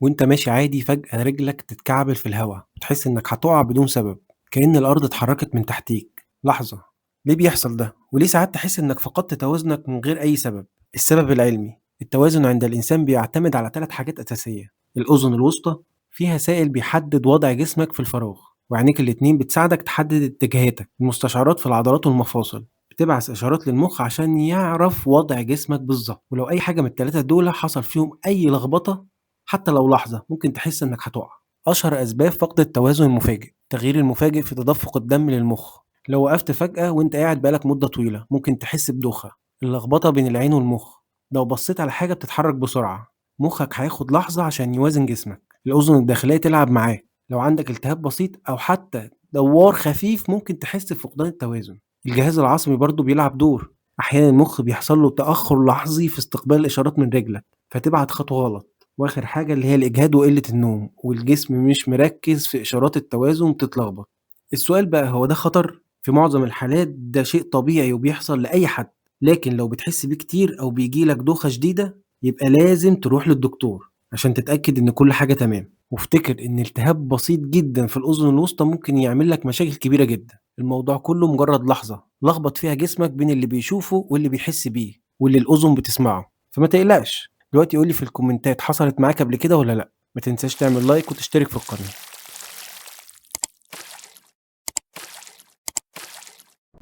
وأنت ماشي عادي فجأة رجلك تتكعبل في الهوا وتحس إنك هتقع بدون سبب، كأن الأرض اتحركت من تحتيك. لحظة، ليه بيحصل ده؟ وليه ساعات تحس إنك فقدت توازنك من غير أي سبب؟ السبب العلمي: التوازن عند الإنسان بيعتمد على 3 حاجات أساسية. الأذن الوسطى فيها سائل بيحدد وضع جسمك في الفراغ، وعينيك الاتنين بتساعدك تحدد اتجاهاتك. المستشعرات في العضلات والمفاصل بتبعث إشارات للمخ عشان يعرف وضع جسمك بالظبط. ولو أي حاجة من التلاتة دول حصل فيهم أي لخبطة حتى لو لحظة، ممكن تحس إنك هتقع. أشهر أسباب فقد التوازن المفاجئ: التغيير المفاجئ في تدفق الدم للمخ. لو وقفت فجأة وأنت قاعد بقالك مدة طويلة ممكن تحس بدوخة. اللخبطة بين العين والمخ، لو بصيت على حاجة بتتحرك بسرعة مخك هياخد لحظة عشان يوازن جسمك. الأذن الداخلية تلعب معاك، لو عندك التهاب بسيط أو حتى دوار خفيف ممكن تحس بفقدان التوازن. الجهاز العصبي برضه بيلعب دور، أحيانا المخ بيحصل له تأخر لحظي في استقبال الإشارات من رجلك فتبعت خطوة غلط. وآخر حاجة اللي هي الإجهاد وقلة النوم، والجسم مش مركز في إشارات التوازن بتتلخبط. السؤال بقى، هو ده خطر؟ في معظم الحالات ده شيء طبيعي وبيحصل لأي حد، لكن لو بتحس بيه كتير أو بيجيلك دوخة شديدة يبقى لازم تروح للدكتور عشان تتأكد إن كل حاجة تمام. وافتكر إن التهاب بسيط جدا في الأذن الوسطى ممكن يعمل لك مشاكل كبيرة جدا. الموضوع كله مجرد لحظة لخبط فيها جسمك بين اللي بيشوفه واللي بيحس بيه واللي الأذن بتسمعه، فما تقلقش. دلوقتي قولي في الكومنتات، حصلت معاك قبل كده ولا لأ؟ ما تنساش تعمل like وتشترك في القناة.